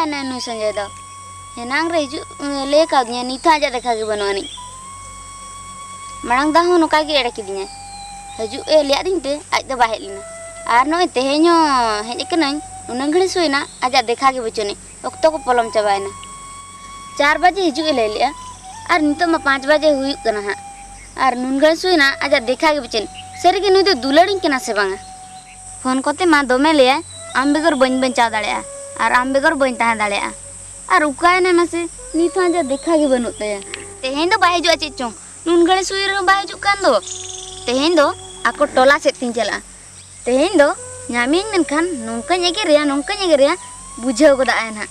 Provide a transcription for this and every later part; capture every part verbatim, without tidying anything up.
ᱮᱱᱟᱭ ᱱᱩᱭ ᱥᱚᱧᱡᱚᱭ ᱫᱚ? ᱮᱱᱟᱝ ᱨᱮ ᱦᱤᱡᱩᱜ ᱞᱟᱹᱭ ᱠᱟᱣᱫᱤᱧᱟ, ᱱᱤᱛ ᱦᱚᱸ ᱟᱡᱟᱜ ᱫᱮᱠᱷᱟ ᱜᱮ ᱵᱟᱹᱱᱩᱜ ᱟᱹᱱᱤᱡ᱾ ᱢᱟᱲᱟᱝ ᱫᱷᱟᱣ ᱦᱚᱸ ᱱᱚᱝᱠᱟ ᱜᱮ ᱮᱲᱮ ᱠᱤᱫᱤᱧᱟᱭ᱾ ᱦᱤᱡᱩᱜ ᱮ ᱞᱟᱹᱭᱟᱫᱤᱧ ᱛᱮ ᱟᱡ ᱫᱚ ᱵᱟᱭ ᱦᱮᱡ ᱞᱮᱱᱟ᱾ ᱟᱨ ᱱᱚᱜᱼᱚᱭ ᱛᱮᱦᱮᱧ ᱦᱚᱸ ᱦᱮᱡ ᱟᱠᱟᱱᱟᱹᱧ, ᱩᱱᱟᱹᱜ ᱜᱷᱟᱹᱲᱤᱡ ᱦᱩᱭᱱᱟ, ᱟᱡᱟᱜ ᱫᱮᱠᱷᱟ ᱜᱮ ᱵᱟᱹᱪᱩᱜ ᱟᱹᱱᱤᱡ᱾ ᱚᱠᱛᱚ ᱠᱚ ᱯᱚᱞᱚᱢ ᱪᱟᱵᱟᱭᱮᱱᱟ᱾ ᱪᱟᱨ ᱵᱟᱡᱮ ᱦᱤᱡᱩᱜ ᱮ ᱞᱟᱹᱭ ᱞᱮᱜᱼᱟ, ᱟᱨ ᱱᱤᱛᱚᱜ ᱢᱟ ᱯᱟᱸᱪ ᱵᱟᱡᱮ ᱦᱩᱭᱩᱜ ᱠᱟᱱᱟ ᱦᱟᱸᱜ, ᱟᱨ ᱱᱩᱱ ᱜᱷᱟᱹᱲᱤᱡ ᱦᱩᱭᱱᱟ, ᱟᱡᱟᱜ ᱫᱮᱠᱷᱟ ᱜᱮ ᱵᱟᱹᱪᱩᱜ ᱟᱹᱱᱤᱡ᱾ ᱥᱟᱹᱨᱤᱜᱮ ᱱᱩᱭ ᱫᱚ ᱫᱩᱞᱟᱹᱲᱤᱧ ᱠᱟᱱᱟ ᱥᱮ ᱵᱟᱝᱟ? ᱯᱷᱳᱱ ᱠᱚᱛᱮ ᱢᱟ ᱫᱚᱢᱮ ᱞᱟᱹᱭᱟᱭ, ᱟᱢ ᱵᱮᱜᱚᱨ ᱵᱟᱹᱧ ᱵᱟᱧᱪᱟᱣ ᱫᱟᱲᱮᱭᱟᱜᱼᱟ, ᱟᱨ ᱟᱢ ᱵᱮᱜᱚᱨ ᱵᱟᱹᱧ ᱛᱟᱦᱮᱸ ᱫᱟᱲᱮᱭᱟᱜᱼᱟ᱾ ᱟᱨ ᱚᱠᱟᱭᱮᱱᱟᱭ ᱢᱟᱥᱮ? ᱱᱤᱛ ᱦᱚᱸ ᱟᱡᱟᱜ ᱫᱮᱠᱷᱟ ᱜᱮ ᱵᱟᱹᱱᱩᱜ ᱛᱟᱭᱟ᱾ ᱛᱮᱦᱮᱧ ᱫᱚ ᱵᱟᱭ ᱦᱤᱡᱩᱜᱼᱟ ᱪᱮᱫ ᱪᱚᱝ, ᱱᱩᱱ ᱜᱷᱟᱹᱲᱤᱡ ᱥᱩᱭ ᱨᱮᱦᱚᱸ ᱵᱟᱭ ᱦᱤᱡᱩᱜ ᱠᱟᱱ ᱫᱚ᱾ ᱛᱮᱦᱮᱧ ᱫᱚ ᱟᱠᱚ ᱴᱚᱞᱟ ᱥᱮᱫ ᱛᱤᱧ ᱪᱟᱞᱟᱜᱼᱟ᱾ ᱛᱮᱦᱮᱧ ᱫᱚ ᱧᱟᱢᱤᱧ ᱢᱮᱱᱠᱷᱟᱱ ᱱᱚᱝᱠᱟᱧ ᱮᱜᱮᱨᱮᱭᱟ, ᱱᱚᱝᱠᱟᱧ ᱮᱜᱮᱨᱮᱭᱟ, ᱵᱩᱡᱷᱟᱹᱣ ᱜᱚᱫᱟᱜᱼᱟᱭ ᱱᱟᱦᱟᱜ᱾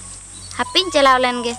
ᱦᱟᱯᱮᱧ ᱪᱟᱞᱟᱣ ᱞᱮᱱ ᱜᱮ᱾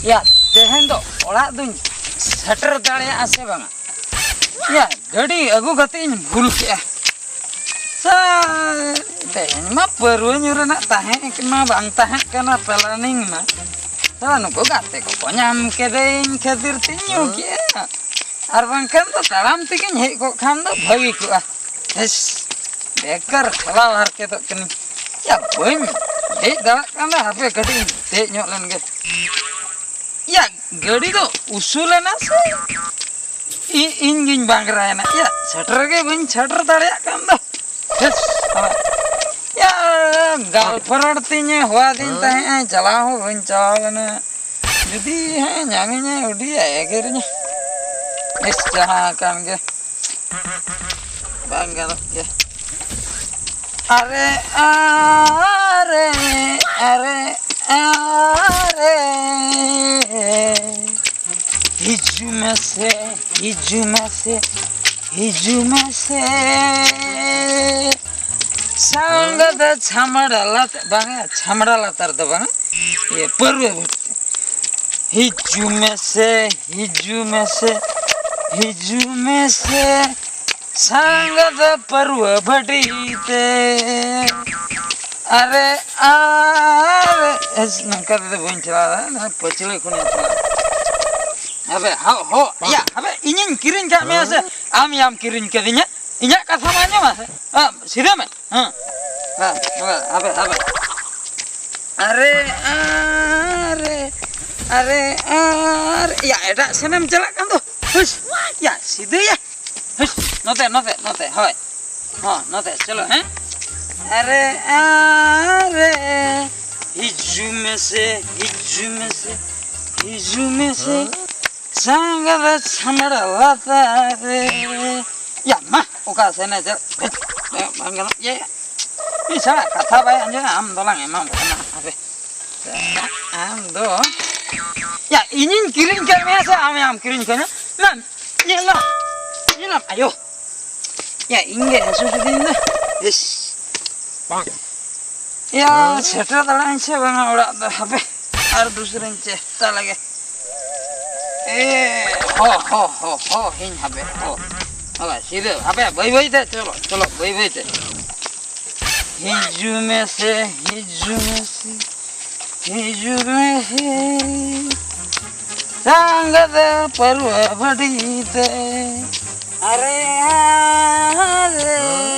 ᱭᱟ, ᱛᱮᱦᱮᱧ ᱫᱚ ᱚᱲᱟᱜ ᱫᱚᱧ ᱥᱮᱴᱮᱨ ᱫᱟᱲᱮᱭᱟᱜᱼᱟ ᱥᱮ ᱵᱟᱝᱟ? ᱭᱟ, ᱜᱟᱹᱰᱤ ᱟᱹᱜᱩ ᱠᱟᱛᱮ ᱤᱧ ᱵᱷᱩᱞ ᱠᱮᱜᱼᱟ᱾ ᱥᱟ-, ᱛᱮᱦᱮᱧ ᱢᱟ ᱯᱟᱹᱨᱣᱟᱹ ᱧᱩ ᱨᱮᱱᱟᱜ ᱛᱟᱦᱮᱸ ᱢᱟ ᱵᱟᱝ ᱛᱟᱦᱮᱸ ᱠᱟᱱᱟ planning ᱢᱟ᱾ ᱛᱚ, ᱱᱩᱠᱩ ᱜᱟᱛᱮ ᱠᱚᱠᱚ ᱧᱟᱢ ᱠᱮᱫᱮ ᱤᱧ ᱠᱷᱟᱹᱛᱤᱨ ᱛᱤᱧ ᱧᱩ ᱠᱮᱜᱼᱟ᱾ ᱟᱨ ᱵᱟᱝᱠᱷᱟᱱ ᱫᱚ ᱛᱟᱲᱟᱢ ᱛᱮᱜᱤᱧ ᱦᱮᱡ ᱠᱚᱜ ᱠᱷᱟᱱ ᱫᱚ ᱵᱷᱟᱹᱜᱤ ᱠᱚᱜᱼᱟ᱾ ᱤᱥ, ᱵᱮᱠᱟᱨ ᱴᱷᱮᱞᱟᱣ ᱦᱟᱨᱠᱮᱛᱚᱜ ᱠᱟᱹᱱᱟᱹᱧ᱾ ᱭᱟ, ᱵᱟᱹᱧ ᱫᱮᱡ ᱫᱟᱲᱮᱭᱟᱜ ᱠᱟᱱ ᱫᱚ, ᱦᱟᱯᱮ ᱠᱟᱹᱴᱤᱡ ᱤᱧ ᱫᱮᱡ ᱧᱚᱜ ᱞᱮᱱ ᱜᱮ᱾ ᱭᱟ, ᱜᱟᱹᱰᱤ ᱫᱚ ᱩᱥᱩᱞᱮᱱᱟ ᱥᱮ ᱤ-, ᱤᱧ ᱜᱤᱧ ᱵᱟᱝᱨᱟᱭᱮᱱᱟ? ᱭᱟ, ᱥᱮᱴᱮᱨ ᱜᱮ ᱵᱟᱹᱧ ᱥᱮᱴᱮᱨ ᱫᱟᱲᱮᱭᱟᱜ ᱠᱟᱱ ᱫᱚ᱾ ᱦᱮᱥ, ᱭᱟ, girlfriend ᱛᱤᱧᱮ ᱦᱚᱦᱚᱣᱟᱫᱤᱧ ᱛᱟᱦᱮᱸᱜᱼᱟ, ᱪᱟᱞᱟᱣ ᱦᱚᱸ ᱵᱟᱹᱧ ᱪᱟᱞᱟᱣ ᱞᱮᱱᱟ᱾ ᱡᱩᱫᱤ ᱦᱮᱸ ᱧᱟᱢᱤᱧᱟᱭ, ᱟᱹᱰᱤ ᱮᱜᱮᱨᱤᱧᱟ᱾ ᱵᱮᱥ, ᱡᱟᱦᱟᱸ ᱟᱠᱟᱱ ᱜᱮ, ᱵᱟᱝ ᱜᱟᱱᱚᱜ ᱜᱮᱭᱟ᱾ ᱟᱨᱮ, ᱟᱨᱮ, ᱟᱨᱮ, ᱟᱨᱮ, ᱦᱤᱡᱩᱜ ᱢᱮᱥᱮ, ᱦᱤᱡᱩᱜ ᱢᱮᱥᱮ, ᱦᱤᱡᱩᱜ ᱢᱮᱥᱮ ᱥᱟᱸᱜᱟ ᱫᱚ ᱪᱷᱟᱢᱲᱟ ᱞᱟᱛᱟᱨ, ᱵᱟᱝᱟ, ᱪᱷᱟᱢᱲᱟ ᱞᱟᱛᱟᱨ ᱫᱚ ᱵᱟᱝᱟ, ᱤᱭᱟᱹ, ᱯᱟᱹᱨᱣᱟᱹ ᱵᱷᱟᱹᱴᱤ᱾ ᱦᱤᱡᱩᱜ ᱢᱮᱥᱮ, ᱦᱤᱡᱩᱜ ᱢᱮᱥᱮ, ᱦᱤᱡᱩᱜ ᱢᱮᱥᱮ ᱥᱟᱸᱜᱟ ᱫᱚ ᱯᱟᱹᱨᱣᱟᱹ ᱵᱷᱟᱹᱴᱤ ᱛᱮ᱾ ᱟᱨᱮ, ᱟᱨᱮ, ᱮᱥ, ᱱᱚᱝᱠᱟ ᱛᱮᱫᱚ ᱵᱟᱹᱧ ᱪᱟᱞᱟᱣ ᱫᱟᱲᱮᱭᱟᱜᱼᱟ, ᱯᱟᱹᱪᱷᱞᱟᱹ ᱠᱷᱚᱱᱤᱧ ᱪᱟᱞᱟᱣ᱾ ᱦᱟᱵᱮ, ᱦᱚ, ᱦᱚ, ᱭᱟ, ᱦᱟᱵᱮ, ᱤᱧᱤᱧ ᱠᱤᱨᱤᱧ ᱠᱟᱜ ᱢᱮᱭᱟ ᱥᱮ ᱟᱢ ᱭᱟᱢ ᱠᱤᱨᱤᱧ ᱠᱟᱫᱤᱧᱟ? ᱤᱧᱟᱹᱜ ᱠᱟᱛᱷᱟ ᱢᱟ ᱟᱸᱡᱚᱢᱟ ᱥᱮ᱾ ᱦᱮᱸ, ᱥᱤᱫᱷᱟᱹ ᱢᱮ᱾ ᱦᱮᱸ᱾ ᱦᱮᱸ, ᱦᱟᱵᱮ, ᱦᱟᱵᱮ, ᱦᱟᱵᱮ᱾ ᱟᱨᱮ, ᱟᱨᱮ, ᱟᱨᱮ, ᱟᱨ, ᱭᱟ, ᱮᱴᱟᱜ ᱥᱮᱱᱮᱢ ᱪᱟᱞᱟᱜ ᱠᱟᱱ ᱫᱚ᱾ ᱦᱩᱥ, ᱭᱟ, ᱥᱤᱫᱷᱟᱹᱭᱟ᱾ ᱦᱩᱥ, ᱱᱚᱛᱮ, ᱱᱚᱛᱮ, ᱱᱚᱛᱮ, ᱦᱳᱭ᱾ ᱦᱚᱸ, ᱱᱚᱛᱮ, ᱪᱚᱞᱚ, ᱦᱮᱸ? ᱟᱨᱮ, ᱟᱨᱮ, ᱦᱤᱡᱩᱜ ᱢᱮᱥᱮ, ᱦᱤᱡᱩᱜ ᱢᱮᱥᱮ, ᱦᱤᱡᱩᱜ ᱢᱮᱥᱮ᱾ ᱥᱟᱸᱜᱟ ᱫᱚ ᱪᱷᱟᱢᱲᱟ ᱞᱟᱛᱟᱨ ᱨᱮ᱾ ᱭᱟ, ᱢᱟ, ᱚᱠᱟ ᱥᱮᱱᱮ ᱪᱟᱞᱟᱜ? ᱵᱟᱝ ᱜᱟᱱᱚᱜ ᱜᱮᱭᱟ᱾ ᱤᱧ ᱥᱟᱞᱟᱜ ᱠᱟᱛᱷᱟ ᱵᱟᱭ ᱟᱸᱡᱚᱢᱟ, ᱟᱢ ᱫᱚᱞᱟᱝ ᱮᱢᱟᱢ ᱠᱟᱱᱟ᱾ ᱦᱟᱯᱮ᱾ ᱟᱢ ᱫᱚ, ᱭᱟ, ᱤᱧᱤᱧ ᱠᱤᱨᱤᱧ ᱠᱟᱜ ᱢᱮᱭᱟ ᱥᱮ ᱟᱢ ᱭᱟᱢ ᱠᱤᱨᱤᱧ ᱠᱟᱹᱧᱟ? ᱱᱟ, ᱧᱮᱞ ᱢᱮ, ᱧᱮᱞ ᱢᱮ, ᱟᱭᱳ᱾ ᱭᱟ, ᱤᱧ ᱜᱮ ᱦᱟᱹᱥᱩ ᱠᱤᱫᱤᱧ ᱫᱚ᱾ ᱤᱥ᱾ ᱭᱟ, ᱥᱮᱴᱮᱨ ᱫᱟᱲᱮᱭᱟᱜ ᱟᱹᱧ ᱥᱮ ᱵᱟᱝᱟ ᱚᱲᱟᱜ ᱫᱚ? ᱦᱟᱯᱮ, ᱟᱨ ᱫᱩᱥᱨᱟᱧ ᱪᱮᱥᱴᱟ ᱞᱮᱜᱮ᱾ ᱮ, ᱦᱚ, ᱦᱚ, ᱦᱚ, ᱦᱚ, ᱦᱤᱧ ᱦᱟᱯᱮ, ᱦᱚ᱾ ᱦᱚ, ᱥᱤᱫᱷᱟᱹ, ᱦᱟᱯᱮ, ᱵᱟᱹᱭ ᱵᱟᱹᱭ ᱛᱮ, ᱪᱚᱞᱚ, ᱪᱚᱞᱚ, ᱵᱟᱹᱭ ᱵᱟᱹᱭ ᱛᱮ᱾ ᱦᱤᱡᱩᱜ ᱢᱮᱥᱮ, ᱦᱤᱡᱩᱜ ᱢᱮᱥᱮ, ᱦᱤᱡᱩᱜ ᱢᱮᱥᱮ᱾ ᱥᱟᱸᱜᱟ ᱫᱚ ᱯᱟᱹᱨᱣᱟᱹ ᱵᱷᱟᱹᱴᱤ ᱛᱮ᱾ ᱟᱨᱮ, ᱟᱨᱮ,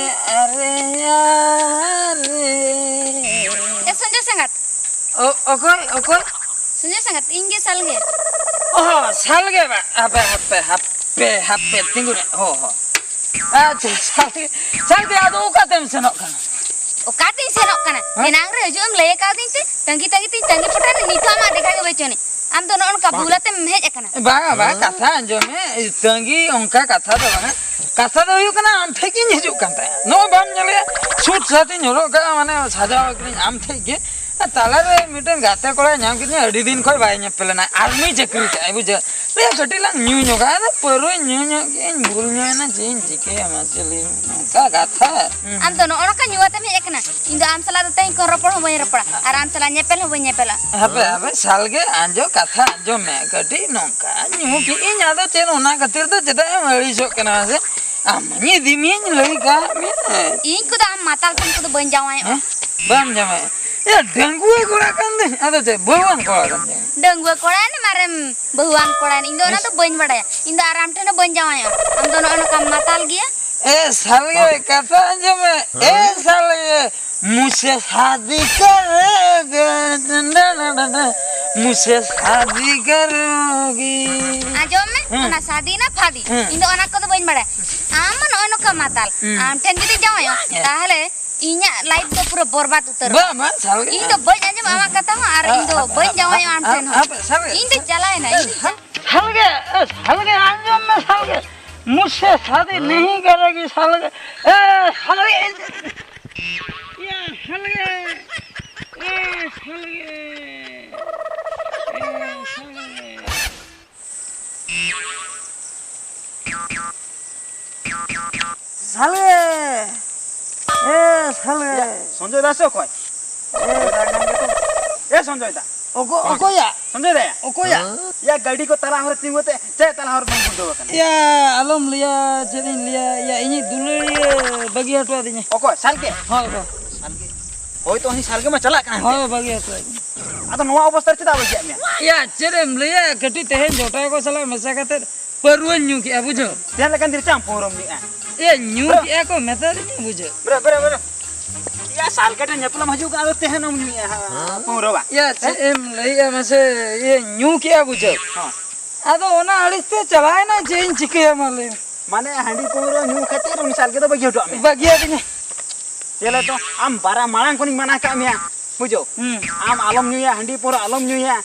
ᱟᱨᱮ, ᱟᱨᱮ᱾ ᱮ ᱥᱚᱧᱡᱚᱭ ᱥᱟᱸᱜᱟᱛ᱾ ᱚ-, ᱚᱠᱚᱭ, ᱚᱠᱚᱭ? ᱥᱚᱧᱡᱚᱭ ᱥᱟᱸᱜᱟᱛ, ᱤᱧ ᱜᱮ ᱥᱟᱞᱜᱮ᱾ ᱚ, ᱥᱟᱞᱜᱮ ᱵᱟ-, ᱦᱟᱯᱮ, ᱦᱟᱯᱮ, ᱦᱟᱯᱮ, ᱦᱟᱯᱮ, ᱛᱤᱸᱜᱩ ᱨᱮ, ᱦᱚ, ᱦᱚ᱾ ᱟᱪᱪᱷᱟ, ᱥᱟᱞᱜᱮ, ᱥᱟᱞᱜᱮ, ᱟᱫᱚ ᱚᱠᱟᱛᱮᱢ ᱥᱮᱱᱚᱜ ᱠᱟᱱᱟ? ᱚᱠᱟᱛᱤᱧ ᱥᱮᱱᱚᱜ ᱠᱟᱱᱟ? ᱦᱮᱸ? ᱮᱱᱟᱝ ᱨᱮ ᱦᱤᱡᱩᱜ ᱮᱢ ᱞᱟᱹᱭ ᱠᱟᱣᱫᱤᱧ ᱛᱮ, ᱛᱟᱺᱜᱤ, ᱛᱟᱺᱜᱤ ᱛᱤᱧ ᱛᱟᱺᱜᱤ ᱯᱚᱴᱟᱭ ᱱᱟ, ᱱᱤᱛ ᱦᱚᱸ ᱟᱢᱟᱜ ᱫᱮᱠᱷᱟ ᱜᱮ ᱵᱟᱹᱪᱩᱜ ᱟᱹᱱᱤᱡ᱾ ᱟᱢ ᱫᱚ ᱱᱚᱜᱼᱚ ᱱᱚᱝᱠᱟ ᱵᱷᱩᱞ ᱟᱛᱮᱢ ᱦᱮᱡ ᱟᱠᱟᱱᱟ᱾ ᱵᱟᱝᱟ, ᱵᱟᱝ, ᱠᱟᱛᱷᱟ ᱟᱸᱡᱚᱢ ᱢᱮ, ᱛᱟᱺᱜᱤ ᱚᱱᱠᱟ ᱠᱟᱛᱷᱟ ᱫᱚ ᱵᱟᱝᱟ᱾ ᱠᱟᱛᱷᱟ ᱫᱚ ᱦᱩᱭᱩᱜ ᱠᱟᱱᱟ, ᱟᱢ ᱴᱷᱮᱡ ᱜᱤᱧ ᱦᱤᱡᱩᱜ ᱠᱟᱱ ᱛᱟᱦᱮᱸᱫ᱾ ᱱᱚᱜᱼᱚᱭ ᱵᱟᱢ ᱧᱮᱞᱮᱭᱟ, ᱥᱩᱴ ᱥᱟᱴ ᱤᱧ ᱦᱚᱨᱚᱜ ᱠᱟᱜᱼᱟ, ᱢᱟᱱᱮ ᱥᱟᱡᱟᱣ ᱟᱠᱟᱱᱟᱹᱧ ᱟᱢ ᱴᱷᱮᱡ ᱜᱮ᱾ ᱛᱟᱞᱟᱨᱮ ᱢᱤᱫᱴᱮᱱ ᱜᱟᱛᱮ ᱠᱚᱲᱟᱭ ᱧᱟᱢ ᱠᱮᱫᱤᱧᱟ, ᱟᱹᱰᱤ ᱫᱤᱱ ᱠᱷᱚᱡ ᱵᱟᱭ ᱧᱮᱯᱮᱞ ᱞᱮᱱᱟ, ᱟᱨᱢᱤ ᱪᱟᱹᱠᱨᱤ ᱠᱟᱜᱼᱟᱭ, ᱵᱩᱡᱷᱟᱹᱣ᱾ ᱯᱮ ᱠᱟᱹᱴᱤᱡ ᱞᱟᱝ ᱧᱩ ᱧᱚᱜᱟ᱾ ᱟᱫᱚ ᱯᱟᱹᱣᱨᱟᱹᱧ ᱧᱩ ᱧᱚᱜ ᱠᱮᱜᱼᱟᱹᱧ, ᱵᱷᱩᱞ ᱧᱚᱜ ᱮᱱᱟ, ᱪᱮᱫ ᱤᱧ ᱪᱤᱠᱟᱹᱭᱟ ᱢᱟᱥᱮ ᱞᱟᱹᱭ ᱢᱮ? ᱚᱱᱠᱟ ᱠᱟᱛᱷᱟ᱾ ᱟᱢ ᱫᱚ ᱱᱚᱜᱼᱚ ᱱᱚᱝᱠᱟ ᱧᱩ ᱟᱛᱮᱢ ᱦᱮᱡ ᱟᱠᱟᱱᱟ᱾ ᱤᱧ ᱫᱚ ᱟᱢ ᱥᱟᱞᱟᱜ ᱫᱚ ᱛᱮᱦᱮᱧ ᱠᱷᱚᱱ ᱨᱚᱯᱚᱲ ᱦᱚᱸ ᱵᱟᱹᱧ ᱨᱚᱯᱚᱲᱟ ᱟᱨ ᱟᱢ ᱥᱟᱞᱟᱜ ᱧᱮᱯᱮᱞ ᱦᱚᱸ ᱵᱟᱹᱧ ᱧᱮᱯᱮᱞᱟ᱾ ᱦᱟᱯᱮ ᱦᱟᱯᱮ ᱥᱟᱞᱜᱮ, ᱟᱸᱡᱚᱢ, ᱠᱟᱛᱷᱟ ᱟᱸᱡᱚᱢ ᱢᱮ ᱠᱟᱹᱴᱤᱡ᱾ ᱱᱚᱝᱠᱟ ᱧᱩ ᱠᱮᱜᱼᱟᱹᱧ, ᱟᱫᱚ ᱪᱮᱫ ᱚᱱᱟ ᱠᱷᱟᱹᱛᱤᱨ ᱫᱚ ᱪᱮᱫᱟᱜ ᱮᱢ ᱟᱹᱲᱤᱥᱚᱜ ᱠᱟᱱᱟ ᱢᱟᱥᱮ? ᱟᱢ ᱤᱫᱤ ᱢᱤᱭᱟᱹᱧ ᱞᱟᱹᱭ ᱠᱟᱜ ᱢᱮ᱾ ᱤᱧ ᱠᱚᱫᱚ ᱟᱢ ᱢᱟᱛᱟᱞ ᱴᱷᱮᱱ ᱠᱚᱫᱚ ᱵᱟᱹᱧ ᱡᱟᱶᱟᱭᱚᱜᱼᱟ᱾ ᱦᱮᱸ? ᱵᱟᱢ ᱡᱟᱶᱟᱭᱚᱜᱼᱟ? ᱮ, ᱰᱟᱺᱜᱩᱣᱟᱹ ᱠᱚᱲᱟ ᱠᱟᱱ ᱫᱚᱧ, ᱟᱫᱚ ᱪᱮᱫ ᱵᱟᱹᱦᱩᱣᱟᱱ ᱠᱚᱲᱟ ᱠᱟᱱ ᱫᱚᱧ? ᱰᱟᱺᱜᱩᱣᱟᱹ ᱠᱚᱲᱟ ᱮᱱ ᱢᱟᱨᱮᱢ ᱵᱟᱹᱦᱩᱣᱟᱱ ᱠᱚᱲᱟ ᱮᱱ, ᱤᱧ ᱫᱚ ᱚᱱᱟ ᱫᱚ ᱵᱟᱹᱧ ᱵᱟᱲᱟᱭᱟ᱾ ᱤᱧ ᱫᱚ ᱟᱨ ᱟᱢ ᱴᱷᱮᱱ ᱦᱚᱸ ᱵᱟᱹᱧ ᱡᱟᱶᱟᱭᱚᱜᱼᱟ᱾ ᱟᱢ ᱫᱚ ᱱᱚᱜᱼᱚ ᱱᱚᱝᱠᱟᱢ ᱢᱟᱛᱟᱞ ᱜᱮᱭᱟ᱾ ᱮ ᱥᱟᱞᱜᱮ, ᱠᱟᱛᱷᱟ ᱟᱸᱡᱚᱢ ᱢᱮ᱾ ᱮ ᱥᱟᱞᱜᱮ, ᱢᱩᱡᱷᱥᱮ ᱥᱟᱫᱤ ᱠᱟᱨᱮᱜᱟ, ᱢᱩᱡᱷᱥᱮ ᱥᱟᱫᱤ ᱠᱟᱨᱮᱜᱤ᱾ ᱟᱸᱡᱚᱢ ᱢᱮ, ᱦᱮᱸ᱾ ᱚᱱᱟ ᱥᱟᱫᱤ ᱱᱟ ᱯᱷᱟᱫᱤ, ᱦᱮᱸ᱾ ᱤᱧ ᱫᱚ ᱚᱱᱟ ᱠᱚᱫᱚ ᱵᱟᱹᱧ ᱵᱟᱲᱟᱭᱟ᱾ ᱟᱢ ᱢᱟ ᱱᱚᱜᱼᱚᱭ ᱱᱚᱝᱠᱟ ᱢᱟᱛᱟᱞ᱾ ᱦᱮᱸ᱾ ᱟᱢ ᱴᱷᱮᱱ ᱡᱩᱫᱤ ᱡᱟᱶᱟᱭᱚᱜ, ᱦᱮᱸ᱾ ᱛᱟᱦᱚᱞᱮ ᱤᱧᱟᱜ life ᱫᱚ ᱯᱩᱨᱟᱹ ᱵᱚᱨᱵᱟᱫ ᱩᱛᱟᱹᱨᱚᱜᱼᱟ᱾ ᱵᱟᱝ, ᱵᱟᱝ, ᱥᱟᱞᱜᱮ᱾ ᱤᱧ ᱫᱚ ᱵᱟᱹᱧ ᱟᱸᱡᱚᱢᱟ ᱟᱢᱟᱜ ᱠᱟᱛᱷᱟ ᱦᱚᱸ, ᱟᱨ ᱤᱧ ᱫᱚ ᱵᱟᱹᱧ ᱡᱟᱶᱟᱭᱚᱜᱼᱟ ᱟᱢ ᱴᱷᱮᱱ ᱦᱚᱸ᱾ ᱥᱟᱞᱜᱮ᱾ ᱤᱧ ᱫᱚ ᱪᱟᱞᱟᱣᱮᱱᱟ, ᱤᱧ ᱫᱚ ᱪᱟ- ᱥᱟᱞᱜᱮ, ᱮ, ᱥᱟᱞᱜᱮ, ᱟᱸᱡᱚᱢ ᱢᱮ, ᱥᱟᱞᱜᱮ᱾ ᱢᱩᱡᱷᱥᱮ ᱥᱟᱫᱤ ᱱᱟᱦᱤ ᱠᱟᱨᱮᱜᱤ, ᱥᱟᱞᱜᱮ᱾ ᱮ, ᱥᱟᱞᱜᱮ᱾ ᱭᱟ, ᱥᱟᱞᱜᱮ᱾ ᱮ, ᱥᱟᱞᱜᱮ᱾ ᱮ, ᱥᱟᱞᱜᱮ᱾ ᱥᱟᱞᱜᱮ! ᱮ, ᱥᱟᱞᱜᱮ! ᱭᱟ, ᱥᱚᱧᱡᱚᱭ ᱫᱟ ᱥᱮ ᱚᱠᱚᱭ? ᱮ, ᱥᱚᱧᱡᱚᱭ ᱫᱟ ᱜᱮ ᱛᱚ᱾ ᱮ, ᱥᱚᱧᱡᱚᱭ ᱫᱟ᱾ ᱚᱠᱚ-, ᱚᱠᱚᱭᱟ? ᱥᱚᱧᱡᱚᱭ ᱫᱟ ᱭᱟ? ᱚᱠᱚᱭᱟ? ᱭᱟ, ᱜᱟᱹᱰᱤ ᱠᱚ ᱛᱟᱞᱟ ᱦᱚᱨ ᱨᱮ ᱛᱤᱸᱜᱩ ᱠᱟᱛᱮ ᱪᱮᱫ ᱛᱟᱞᱟ ᱦᱚᱨ ᱨᱮᱢ ᱜᱩᱲᱫᱟᱹᱣ ᱟᱠᱟᱱᱟ? ᱭᱟ, ᱟᱞᱚᱢ ᱞᱟᱹᱭᱟ, ᱪᱮᱫ ᱤᱧ ᱞᱟᱹᱭᱟ? ᱭᱟ, ᱤᱧᱤᱡ ᱫᱩᱞᱟᱹᱲᱤᱭᱟᱹ ᱵᱟᱹᱜᱤ ᱦᱚᱴᱚ ᱟᱹᱫᱤᱧᱟ᱾ ᱚᱠᱚᱭ? ᱥᱟᱞᱜᱮ? ᱦᱳᱭ, ᱦᱳᱭ᱾ ᱥᱟᱞᱜᱮ? ᱦᱳᱭ ᱛᱚ, ᱩᱱᱤ ᱥᱟᱞᱜᱮ ᱢᱟ ᱪᱟᱞᱟᱜ ᱠᱟᱱᱟ᱾ ᱦᱳᱭ, ᱵᱟᱹᱜᱤ ᱦᱚᱴᱚ ᱟᱹᱫᱤᱧᱟ᱾ ᱟᱫᱚ ᱱᱚᱣᱟ ᱚᱵᱚᱥᱛᱟ ᱨᱮ ᱪᱮᱫᱟᱜ ᱵᱟᱹᱜᱤᱭᱟᱜ ᱢᱮᱭᱟ? ᱭᱟ, ᱪᱮᱫ ᱮᱢ ᱞᱟᱹᱭᱟ? ᱠᱟᱹᱴᱤᱡ ᱛᱮᱦᱮᱧ ᱡᱚᱴᱟᱣ ᱠᱚ ᱥᱟᱞᱟᱜ ᱢᱮᱥᱟ ᱠᱟᱛᱮ ᱯᱟᱹᱨᱣᱟᱹᱧ ᱧᱩ ᱠᱮᱜᱼᱟ, ᱵᱩᱡᱷᱟᱹᱣ᱾ ᱪᱮᱫ ᱞᱮᱠᱟᱱ ᱫᱤᱱ ᱨᱮ ᱪᱟᱢ ᱯᱟᱹᱣᱨᱟᱹᱢ ᱧᱩᱭᱟ? ᱮ, ᱧᱩ ᱦᱮᱸ? ᱠᱮᱜᱼᱟ ᱠᱚ, ᱢᱮᱛᱟ ᱫᱤᱧᱟ, ᱵᱩᱡᱷᱟᱹᱣ᱾ ᱵᱨᱚ, ᱵᱨᱚ, ᱵᱨᱚ᱾ ᱭᱟ, ᱥᱟᱞᱜᱮ ᱴᱷᱮᱱ ᱧᱮᱯᱮᱞᱮᱢ ᱦᱤᱡᱩᱜ ᱠᱟᱱᱟ, ᱟᱫᱚ ᱛᱮᱦᱮᱧ ᱮᱢ ᱧᱩᱭᱮᱜᱼᱟ, ᱦᱟ, ᱯᱟᱹᱣᱨᱟᱹ ᱵᱟ? ᱭᱟ, ᱪᱮᱫ ᱦᱮᱸ? ᱮᱢ ᱞᱟᱹᱭᱮᱜᱼᱟ ᱢᱟᱥᱮ, ᱤᱭᱟᱹ, ᱧᱩ ᱠᱮᱜᱼᱟ, ᱵᱩᱡᱷᱟᱹᱣ᱾ ᱦᱚᱸ᱾ ᱟᱫᱚ ᱚᱱᱟ ᱟᱹᱲᱤᱥ ᱛᱮ ᱪᱟᱞᱟᱣᱮᱱᱟ, ᱪᱮᱫ ᱤᱧ ᱪᱤᱠᱟᱹᱭᱟ, ᱢᱟ ᱞᱟᱹᱭ ᱢᱮ᱾ ᱢᱟᱱᱮ, ᱦᱟᱺᱰᱤ ᱯᱟᱹᱣᱨᱟᱹ ᱧᱩ ᱠᱷᱟᱹᱛᱤᱨ ᱩᱱᱤ ᱥᱟᱞᱜᱮ ᱫᱚ ᱵᱟᱹᱜᱤ ᱦᱚᱴᱚᱣᱟᱜ ᱢᱮ? ᱵᱟᱹᱜᱤᱭᱟᱫᱤᱧᱟ᱾ ᱪᱮᱞᱮ ᱛᱚ, ᱟᱢ ᱵᱟᱨᱟ ᱢᱟᱲᱟᱝ ᱠᱷᱚᱱᱤᱧ ᱢᱟᱱᱟ ᱠᱟᱜ ᱢᱮᱭᱟ, ᱵᱩᱡᱷᱟᱹᱣ? ᱦᱩᱸ᱾ ᱟᱢ ᱟᱞᱚᱢ ᱧᱩᱭᱟ, ᱦᱟᱺᱰᱤ ᱯᱟᱹᱣᱨᱟᱹ ᱟᱞᱚᱢ ᱧᱩᱭᱟ᱾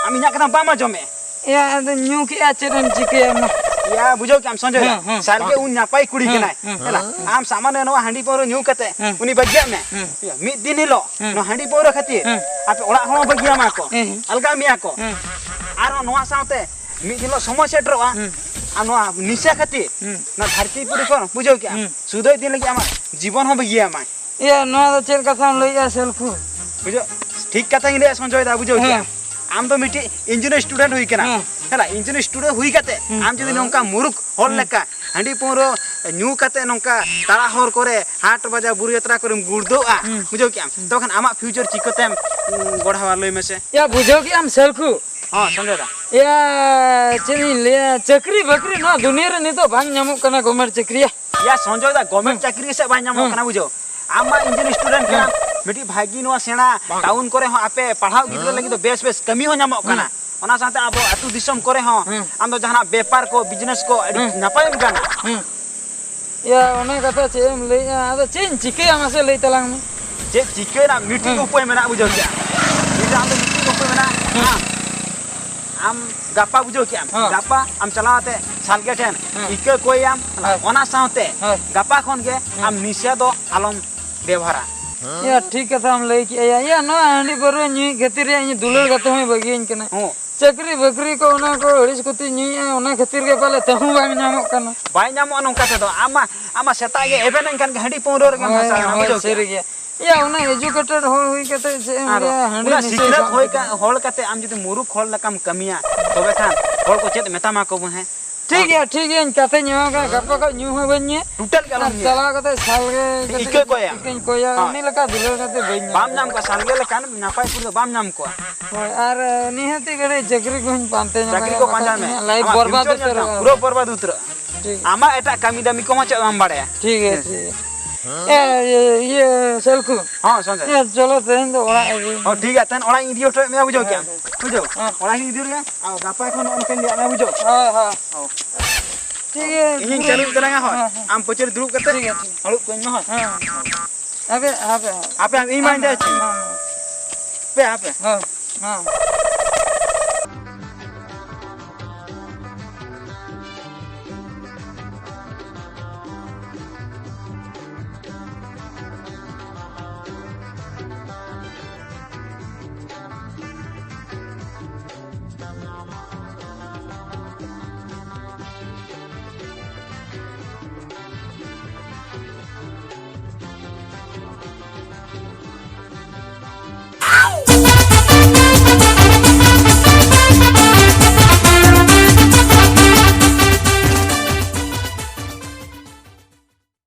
ᱟᱢ ᱤᱧᱟᱹᱜ ᱠᱟᱛᱷᱟ ᱵᱟᱢ ᱟᱸᱡᱚᱢᱮᱫ᱾ ᱮᱭᱟ, ᱟᱫᱚ ᱧᱩ ᱠᱮᱜᱼᱟ, ᱪᱮᱫ ᱮᱢ ᱪᱤᱠᱟᱹᱭᱟ ᱢᱟ? ᱭᱟ, ᱵᱩᱡᱷᱟᱹᱣ ᱠᱮᱜᱼᱟᱢ ᱥᱚᱧᱡᱚᱭ ᱫᱟ? ᱦᱮᱸ, ᱦᱮᱸ᱾ ᱥᱟᱞᱜᱮ ᱩᱱ ᱱᱟᱯᱟᱭ ᱠᱩᱲᱤ ᱦᱮᱸ, ᱠᱟᱱᱟᱭ᱾ ᱦᱮᱸ, ᱦᱮᱸ᱾ ᱦᱮᱸ᱾ ᱟᱢ ᱥᱟᱢᱟᱱᱮ ᱱᱚᱣᱟ ᱦᱟᱺᱰᱤ ᱯᱟᱹᱣᱨᱟᱹ ᱧᱩ ᱠᱟᱛᱮ ᱦᱮᱸ᱾ ᱩᱱᱤ ᱵᱟᱹᱜᱤᱭᱟᱜ ᱢᱮ᱾ ᱦᱮᱸ᱾ ᱭᱟ, ᱢᱤᱫ ᱫᱤᱱ ᱦᱤᱞᱳᱜ ᱦᱮᱸ᱾ ᱱᱚᱣᱟ ᱦᱟᱺᱰᱤ ᱯᱟᱹᱣᱨᱟᱹ ᱠᱷᱟᱹᱛᱤᱨ ᱦᱮᱸ᱾ ᱟᱯᱮ ᱚᱲᱟᱜ ᱦᱚᱲ ᱦᱚᱸ ᱵᱟᱹᱜᱤᱭᱟᱢᱟ ᱠᱚ, ᱦᱮᱸ, ᱦᱮᱸ᱾ ᱟᱞᱜᱟ ᱢᱮᱭᱟ ᱠᱚ᱾ ᱦᱮᱸ᱾ ᱟᱨᱦᱚᱸ ᱱᱚᱣᱟ ᱥᱟᱶᱛᱮ ᱢᱤᱫ ᱫᱤᱱ ᱦᱤᱞᱳᱜ ᱥᱚᱢᱚᱭ ᱥᱮᱴᱮᱨᱚᱜᱼᱟ᱾ ᱦᱩᱸ᱾ ᱟᱨ ᱱᱚᱣᱟ ᱱᱤᱥᱟ ᱠᱷᱟᱹᱛᱤᱨ ᱦᱩᱸ᱾ ᱱᱚᱣᱟ ᱫᱷᱟᱹᱨᱛᱤ ᱯᱩᱨᱤ ᱠᱷᱚᱱ, ᱵᱩᱡᱷᱟᱹᱣ ᱠᱮᱜᱼᱟᱢ? ᱦᱩᱸ᱾ ᱥᱩᱫᱷᱟᱹᱭ ᱫᱤᱱ ᱞᱟᱹᱜᱤᱫ ᱟᱢᱟᱜ ᱡᱤᱵᱚᱱ ᱦᱚᱸ ᱵᱟᱹᱜᱤᱭᱟᱢᱟᱭ᱾ ᱤᱭᱟᱹ, ᱱᱚᱣᱟ ᱫᱚ ᱪᱮᱫ ᱠᱟᱛᱷᱟᱢ ᱞᱟᱹᱭᱮᱜᱼᱟ, ᱥᱮᱞᱠᱷᱩ? ᱵᱩᱡᱷᱟᱹᱣ, ᱴᱷᱤᱠ ᱠᱟᱛᱷᱟᱧ ᱞᱟᱹᱭᱟ, ᱥᱚᱧᱡᱚᱭ ᱫᱟ, ᱵᱩᱡᱷᱟᱹᱣ ᱦᱮᱸ᱾ ᱠᱮᱜᱼᱟᱢ? ᱟᱢ ᱫᱚ ᱢᱤᱫᱴᱤᱡ engineer student ᱦᱩᱭ ᱠᱟᱱᱟ᱾ ᱦᱮᱸ᱾ ᱦᱮᱸ, engineer student ᱦᱩᱭ ᱠᱟᱛᱮ ᱦᱩᱸ᱾ ᱟᱢ ᱡᱩᱫᱤ ᱱᱚᱝᱠᱟ ᱢᱩᱨᱩᱠ ᱦᱚᱲ ᱦᱩᱸ᱾ ᱞᱮᱠᱟ ᱦᱟᱺᱰᱤ ᱯᱟᱹᱣᱨᱟᱹ ᱧᱩ ᱠᱟᱛᱮ ᱱᱚᱝᱠᱟ ᱛᱟᱲᱟ ᱦᱚᱨ ᱠᱚᱨᱮ, ᱦᱟᱴ ᱵᱟᱡᱟᱨ, ᱵᱩᱨᱩ ᱡᱟᱛᱨᱟ ᱠᱚᱨᱮᱢ ᱜᱩᱲᱫᱟᱹᱜᱼᱟ, ᱦᱩᱸ᱾ ᱵᱩᱡᱷᱟᱹᱣ ᱠᱮᱜᱼᱟᱢ? ᱦᱩᱸ᱾ ᱛᱚᱠᱷᱚᱱ ᱟᱢᱟᱜ future ᱪᱤᱠᱟᱹᱛᱮᱢ, ᱩᱸ, ᱜᱚᱲᱦᱟᱣᱟ, ᱞᱟᱹᱭ ᱢᱮᱥᱮ? ᱭᱟ, ᱵᱩᱡᱷᱟᱹᱣ ᱠᱮᱜᱼᱟᱢ, ᱥᱮᱞᱠᱷᱩ? ᱦᱚᱸ, ᱥᱚᱧᱡᱚᱭ ᱫᱟ᱾ ᱭᱟ, ᱪᱮᱫ ᱤᱧ ᱞᱟᱹᱭᱟ, ᱪᱟᱹᱠᱨᱤ ᱵᱟᱹᱠᱨᱤ ᱱᱚᱣᱟ ᱫᱩᱱᱤᱭᱟᱹ ᱨᱮ ᱱᱤᱛᱚᱜ ᱵᱟᱝ ᱧᱟᱢᱚᱜ ᱠᱟᱱᱟ, government ᱪᱟᱹᱠᱨᱤ᱾ ᱭᱟ᱾ ᱭᱟ, ᱥᱚᱧᱡᱚᱭ ᱫᱟ, government ᱦᱩᱸ᱾ ᱪᱟᱹᱠᱨᱤ ᱜᱮᱥᱮ ᱵᱟᱭ ᱧᱟᱢᱚᱜ ᱦᱩᱸ᱾ ᱠᱟᱱᱟ, ᱵᱩᱡᱷᱟᱹᱣ᱾ ᱟᱢ ᱢᱟ engineer student ᱦᱩᱸ᱾ ᱠᱟᱱᱟᱢ, ᱢᱤᱫᱴᱤᱡ ᱵᱷᱟᱹᱜᱤ ᱱᱚᱣᱟ ᱥᱮᱬᱟ ᱵᱟᱝ᱾ Town ᱠᱚᱨᱮ ᱦᱚᱸ ᱟᱯᱮ ᱯᱟᱲᱦᱟᱣ ᱜᱤᱫᱽᱨᱟᱹ ᱦᱩᱸ᱾ ᱞᱟᱹᱜᱤᱫ ᱫᱚ ᱵᱮᱥ ᱵᱮᱥ ᱠᱟᱹᱢᱤ ᱦᱚᱸ ᱧᱟᱢᱚᱜ ᱠᱟᱱᱟ᱾ ᱦᱩᱸ᱾ ᱚᱱᱟ ᱥᱟᱶᱛᱮ ᱟᱵᱚ ᱟᱹᱛᱩ ᱫᱤᱥᱚᱢ ᱠᱚᱨᱮ ᱦᱚᱸ ᱦᱩᱸ᱾ ᱟᱢ ᱫᱚ ᱡᱟᱦᱟᱱᱟᱜ ᱵᱮᱯᱟᱨ ᱠᱚ, business ᱠᱚ ᱟᱹᱰᱤ ᱦᱩᱸ᱾ ᱱᱟᱯᱟᱭᱮᱢ ᱜᱟᱱᱟ᱾ ᱦᱩᱸ᱾ ᱭᱟ, ᱚᱱᱟ ᱠᱟᱛᱷᱟ ᱪᱮᱫ ᱮᱢ ᱞᱟᱹᱭᱮᱜᱼᱟ? ᱟᱫᱚ ᱪᱮᱫ ᱤᱧ ᱪᱤᱠᱟᱹᱭᱟ, ᱢᱟᱥᱮ ᱞᱟᱹᱭ ᱛᱟᱞᱟᱝ ᱢᱮ᱾ ᱪᱮᱫ ᱪᱤᱠᱟᱹᱭᱮᱱᱟ? ᱢᱤᱫᱴᱤᱡ ᱦᱩᱸ᱾ ᱩᱯᱟᱹᱭ ᱢᱮᱱᱟᱜᱼᱟ, ᱵᱩᱡᱷᱟᱹᱣ ᱠᱮᱜᱼᱟᱢ? ᱱᱤᱛᱚᱜ ᱟᱢ ᱫᱚ ᱢᱤᱫᱴᱤᱡ ᱩᱯᱟᱹᱭ ᱢᱮᱱᱟᱜᱼᱟ᱾ ᱦᱩᱸ᱾ ᱟᱢ, ᱟᱢ ᱜᱟᱯᱟ, ᱵᱩᱡᱷᱟᱹᱣ ᱠᱮᱜᱼᱟᱢ? ᱦᱩᱸ᱾ ᱜᱟᱯᱟ ᱟᱢ ᱪᱟᱞᱟᱣ ᱠᱟᱛᱮ ᱥᱟᱞᱜᱮ ᱴᱷᱮᱱ ᱦᱩᱸ᱾ ᱤᱠᱟᱹ ᱠᱚᱭᱟᱢ᱾ ᱦᱩᱸ᱾ ᱚᱱᱟ ᱥᱟᱶᱛᱮ ᱦᱩᱸ᱾ ᱜᱟᱯᱟ ᱠᱷᱚᱱ ᱜᱮ ᱦᱩᱸ᱾ ᱟᱢ ᱱᱤᱥᱟᱹ ᱫᱚ ᱟᱞᱚᱢ ᱵᱮᱵᱚᱦᱟᱨᱟ᱾ ᱭᱟ, ᱴᱷᱤᱠ ᱠᱟᱛᱷᱟᱢ ᱞᱟᱹᱭ ᱠᱮᱜᱼᱟ᱾ ᱭᱟ, ᱱᱚᱣᱟ ᱦᱟᱺᱰᱤ ᱯᱟᱹᱣᱨᱟᱹ ᱧᱩᱭ ᱠᱷᱟᱹᱛᱤᱨ ᱨᱮ ᱤᱧ ᱫᱩᱞᱟᱹᱲ ᱜᱟᱛᱮ ᱦᱚᱸᱭ ᱵᱟᱹᱜᱤᱭᱟᱹᱧ ᱠᱟᱱᱟ᱾ ᱦᱚᱸ᱾ ᱪᱟᱹᱠᱨᱤ ᱵᱟᱹᱠᱨᱤ ᱠᱚ ᱚᱱᱟ ᱠᱚ ᱟᱹᱲᱤᱥ ᱠᱚᱛᱮ ᱧᱩᱭᱮᱜᱼᱟ, ᱚᱱᱟ ᱠᱷᱟᱹᱛᱤᱨ ᱜᱮ ᱯᱟᱞᱮ ᱛᱟᱹᱦᱩ ᱵᱟᱝ ᱧᱟᱢᱚᱜ ᱠᱟᱱᱟ᱾ ᱵᱟᱭ ᱧᱟᱢᱚᱜᱼᱟ ᱱᱚᱝᱠᱟ ᱛᱮᱫᱚ᱾ ᱟᱢ ᱢᱟ, ᱟᱢ ᱢᱟ ᱥᱮᱛᱟᱜ ᱜᱮ ᱮᱵᱷᱮᱱ ᱮᱱ ᱠᱷᱟᱱ ᱜᱮ ᱦᱟᱺᱰᱤ ᱯᱟᱹᱣᱨᱟᱹ ᱨᱮᱜᱮᱢ ᱦᱳᱭ, ᱱᱟᱥᱟᱜ ᱠᱟᱱᱟ, ᱦᱳᱭ, ᱵᱩᱡᱷᱟᱹᱣ ᱥᱟᱹᱨᱤ ᱠᱮᱜᱼᱟᱢ? ᱜᱮ᱾ ᱭᱟ, ᱩᱱᱟᱹᱜ educated ᱦᱚᱲ ᱦᱩᱭ ᱠᱟᱛᱮ ᱪᱮᱫ ᱮᱢ ᱟᱨ ᱞᱟᱹᱭᱟ, ᱦᱟᱺᱰᱤ ᱩᱱᱟᱹᱜ ᱱᱤᱥᱟᱹ ᱥᱤᱠᱷᱱᱟᱹᱛ ᱥᱟᱵ ᱦᱩᱭ ᱠᱟᱛᱮ᱾ ᱠᱟ-, ᱦᱚᱲ ᱠᱟᱛᱮ ᱟᱢ ᱡᱩᱫᱤ ᱢᱩᱨᱩᱠᱷ ᱦᱚᱲ ᱞᱮᱠᱟᱢ ᱠᱟᱹᱢᱤᱭᱟ, ᱛᱚᱵᱮ ᱠᱷᱟᱱ ᱦᱚᱲ ᱠᱚ ᱪᱮᱫ ᱢᱮᱛᱟᱢᱟ ᱠᱚ ᱵᱚ ᱦᱮᱸ? ᱴᱷᱤᱠ ᱜᱮᱭᱟ, ᱴᱷᱤᱠ ᱜᱮᱭᱟ, ᱤᱧ ᱠᱟᱛᱷᱟᱧ ᱮᱢᱟᱢ ᱠᱟᱱᱟ, ᱜᱟᱯᱟ ᱠᱷᱚᱡ ᱧᱩ ᱦᱚᱸ ᱵᱟᱹᱧ ᱧᱩᱭᱟ᱾ ᱴᱳᱴᱟᱞ ᱜᱮ ᱟᱞᱚᱢ ᱟᱨ ᱧᱩᱭᱟ᱾ ᱪᱟᱞᱟᱣ ᱠᱟᱛᱮ ᱥᱟᱞᱜᱮ ᱠᱟᱛᱮ ᱤᱠᱟᱹ ᱠᱚᱭᱟ᱾ ᱤᱠᱟᱹᱧ ᱠᱚᱭᱟ, ᱦᱳᱭ᱾ ᱩᱱᱤ ᱞᱮᱠᱟ ᱫᱩᱞᱟᱹᱲ ᱠᱟᱛᱮ ᱵᱟᱹᱧ ᱧᱟᱢᱟ᱾ ᱵᱟᱢ ᱧᱟᱢ ᱠᱚᱣᱟ, ᱥᱟᱞᱜᱮ ᱞᱮᱠᱟᱱ ᱱᱟᱯᱟᱭ ᱠᱩᱲᱤ ᱫᱚ ᱵᱟᱢ ᱧᱟᱢ ᱠᱚᱣᱟ᱾ ᱦᱳᱭ, ᱟᱨ ᱱᱤᱦᱟᱹᱛᱤ ᱠᱟᱹᱴᱤᱡ ᱪᱟᱹᱠᱨᱤ ᱠᱚᱦᱚᱧ ᱯᱟᱱᱛᱮ ᱧᱚᱜ ᱪᱟᱹᱠᱨᱤ ᱟᱭᱟ, ᱠᱚ ᱵᱟᱠᱷᱟᱡ ᱯᱟᱸᱡᱟᱭ ᱢᱮ᱾ ᱤᱧᱟᱹᱜ life ᱟᱢᱟᱜ ᱵᱚᱨᱵᱟᱫ future ᱧᱮᱞ ᱩᱛᱟᱹᱨᱚᱜᱼᱟ᱾ ᱛᱟᱢ ᱯᱩᱨᱟᱹ ᱵᱚᱨᱵᱟᱫ ᱩᱛᱟᱹᱨᱚᱜᱼᱟ᱾ ᱴᱷᱤᱠ᱾ ᱟᱢᱟᱜ ᱮᱴᱟᱜ ᱠᱟᱹᱢᱤ ᱫᱟᱹᱢᱤ ᱠᱚᱦᱚᱸ ᱪᱮᱫ ᱵᱟᱢ ᱵᱟᱲᱟᱭᱟ᱾ ᱴᱷᱤᱠ ᱜᱮᱭᱟ, ᱦᱮᱸ᱾ ᱴᱷᱤᱠ ᱜᱮᱭᱟ᱾ ᱮ, ᱤᱭᱟᱹ, ᱤᱭᱟᱹ, ᱥᱮᱞᱠᱩ᱾ ᱦᱚᱸ, ᱥᱚᱧᱡᱚᱭ᱾ ᱮ, ᱪᱚᱞᱚ ᱛᱮᱦᱮᱧ ᱫᱚ ᱚᱲᱟᱜ ᱤᱫᱤ᱾ ᱦᱚᱸ, ᱴᱷᱤᱠ ᱜᱮᱭᱟ, ᱛᱮᱦᱮᱧ ᱚᱲᱟᱜ ᱤᱧ ᱤᱫᱤ ᱦᱚᱴᱚᱭᱮᱫ ᱢᱮᱭᱟ, ᱵᱩᱡᱷᱟᱹᱣ ᱦᱮᱸ, ᱠᱮᱜᱼᱟᱢ? ᱦᱮᱸ᱾ ᱵᱩᱡᱷᱟᱹᱣ? ᱦᱮᱸ᱾ ᱚᱲᱟᱜ ᱤᱧ ᱤᱫᱤ ᱦᱚᱴᱚᱭᱟ, ᱟᱨ ᱜᱟᱯᱟ ᱠᱷᱚᱱ ᱱᱚᱜᱼᱚ ᱱᱚᱝᱠᱟᱧ ᱞᱟᱹᱭᱟᱫ ᱢᱮᱭᱟ, ᱵᱩᱡᱷᱟᱹᱣ? ᱦᱮᱸ, ᱦᱮᱸ᱾ ᱦᱚᱸ᱾ ᱴᱷᱤᱠ ᱜᱮᱭᱟ, ᱤᱧᱤᱧ ᱯᱩᱨᱟᱹ ᱪᱟᱹᱞᱩ ᱩᱛᱟᱹᱨ ᱞᱟᱝᱟ, ᱦᱳᱭ᱾ ᱦᱮᱸ, ᱦᱮᱸ᱾ ᱟᱢ ᱯᱟᱹᱪᱟᱹᱨ ᱫᱩᱲᱩᱵ ᱠᱟᱛᱮ ᱴᱷᱤᱠ ᱜᱮᱭᱟ, ᱴᱷᱤᱠ᱾ ᱦᱟᱹᱲᱩᱵ ᱠᱚᱧ ᱢᱮ, ᱦᱳᱭ᱾ ᱦᱮᱸ᱾ ᱦᱟᱯᱮ, ᱦᱟᱯᱮ, ᱦᱟᱯᱮ᱾ ᱦᱟᱯᱮ, ᱤᱧ ᱢᱟ ᱦᱮᱸ, ᱤᱧ ᱦᱮᱸ, ᱦᱮᱸ, ᱦᱮᱸ᱾ ᱦᱟᱯᱮ, ᱦᱟᱯᱮ᱾ ᱦᱮᱸ, ᱦᱮᱸ᱾